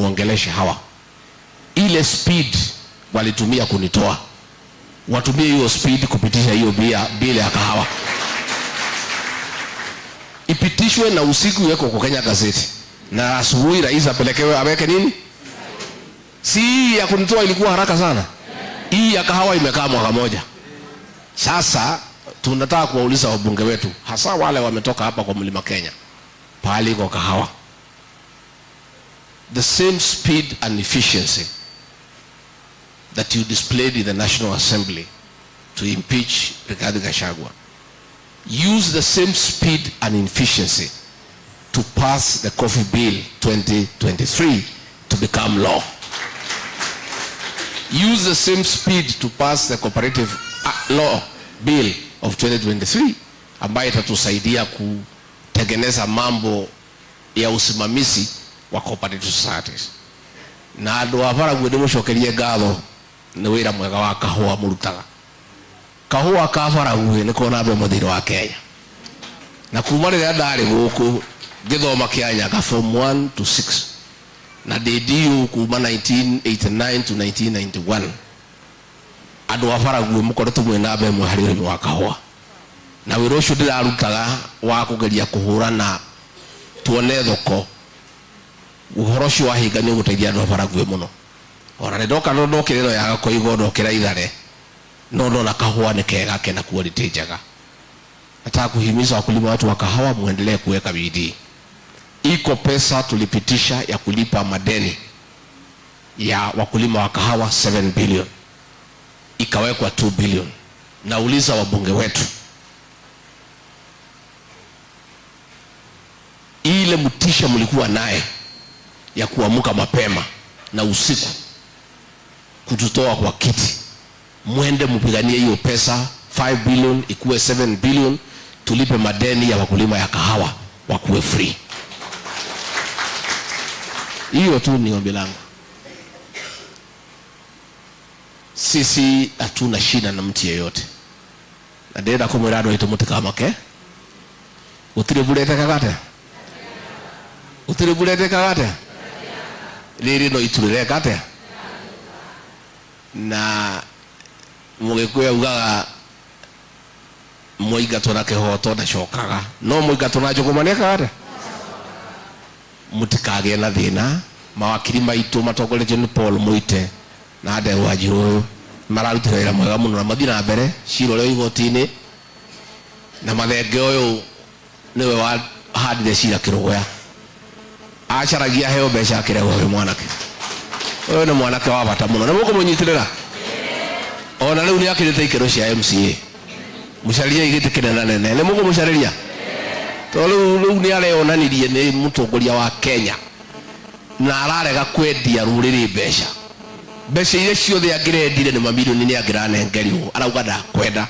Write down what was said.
Muongeleshe hawa, ile speed walitumia kunitoa, watumie hiyo speed kupitisha hiyo bia bila ya kahawa, ipitishwe na usiku iwekwe kwa Kenya gazeti, na asubuhi rais apelekewe aweke nini. Si hii ya kunitoa ilikuwa haraka sana, hii ya kahawa imekaa mwaka moja sasa. Tunataka kuwauliza wabunge wetu, hasa wale wametoka hapa kwa Mlima Kenya, pahali kwa kahawa, the same speed and efficiency that you displayed in the National Assembly to impeach Rigathi Gachagua, use the same speed and efficiency to pass the Coffee Bill 2023 to become law. Use the same speed to pass the Cooperative Law Bill of 2023 ambayo itatusaidia kutengeneza mambo ya usimamizi wa cooperative societies. Na andũ a Baraguĩ ndĩmũcokerie ngatho nĩ wĩra mwega wa kahũa mũrutaga. Kahũa ka Baraguĩ nĩko namba ĩmwe thĩinĩ wa Kenya, na kuma rĩrĩa ndarĩ gũkũ ngĩthoma Kĩanyaga form 1 to 6 na ndĩ DU kuma 1989 to 1991, andũ a Baraguĩ mũkoretwo mwĩ namba ĩmwe harĩ ũrĩmi wa kahũa, na wĩra ũcio ndĩrarutaga wa kũgeria kũhũrana tuone thoko, ũhoro ũcio wahinga nĩ ũgũteithia andũ a Baraguĩ mũno. Ona nĩ ndoka ndokĩra ĩno ya Gakoigo, ndokĩra Ithare, no ndona kahũa nĩ kega kena quality njega. Nataka kuhimiza wakulima wetu wa kahawa muendelee kuweka bidii. Iko pesa tulipitisha ya kulipa madeni ya wakulima wa kahawa 7 billion, ikawekwa 2 billion. Nauliza wabunge wetu, ile mtisha mlikuwa naye ya kuamka mapema na usiku kututoa kwa kiti, mwende mpiganie hiyo pesa 5 billion ikuwe 7 billion, tulipe madeni ya wakulima ya kahawa wakuwe free. Hiyo tu ni ombi langu. Sisi hatuna shida na mtu yeyote, na ndĩrenda kũmwĩra andũ aitũ mũtikamake, gũtirĩ mbura ĩtekaga atĩa, gũtirĩ mbura ĩtekaga atĩa, rĩrĩ no itu rĩreka atĩa. Na Mũgĩkũyũ augaga mũingatwo na kĩhoto ndacokaga, no mũingatwo na njũgũma nĩekaga atĩa. Mũtikagĩe na thĩna, mawakiri maitũ matongoretio nĩ Paul Muite na Ndegwa Njirũ mararutire wĩra mwega mũno na mathiĩ na mbere cira ũrĩa igoti-inĩ, na mathenge ũyũ nĩwe wahandire cira kĩrũgũya, acaragia heo mbeca akĩregwo. Ũyũ mwanake ũyũ nĩ mwanake wa bata mũno, nĩ mũkũmũnyitĩrĩra. Ona rĩu nĩ akĩrĩte ikĩro cia MCA, mũcariei gĩtĩ kĩnene nene, nĩ mũkũmũcarĩria, tondũ rĩu nĩ areyonanirie nĩ mũtongoria wa Kenya na ararega kwendia rũrĩrĩ mbeca. Mbeca iria ciothe angĩrendire nĩ mamirioni nĩ angĩranengerirwo, arauga ndakwenda.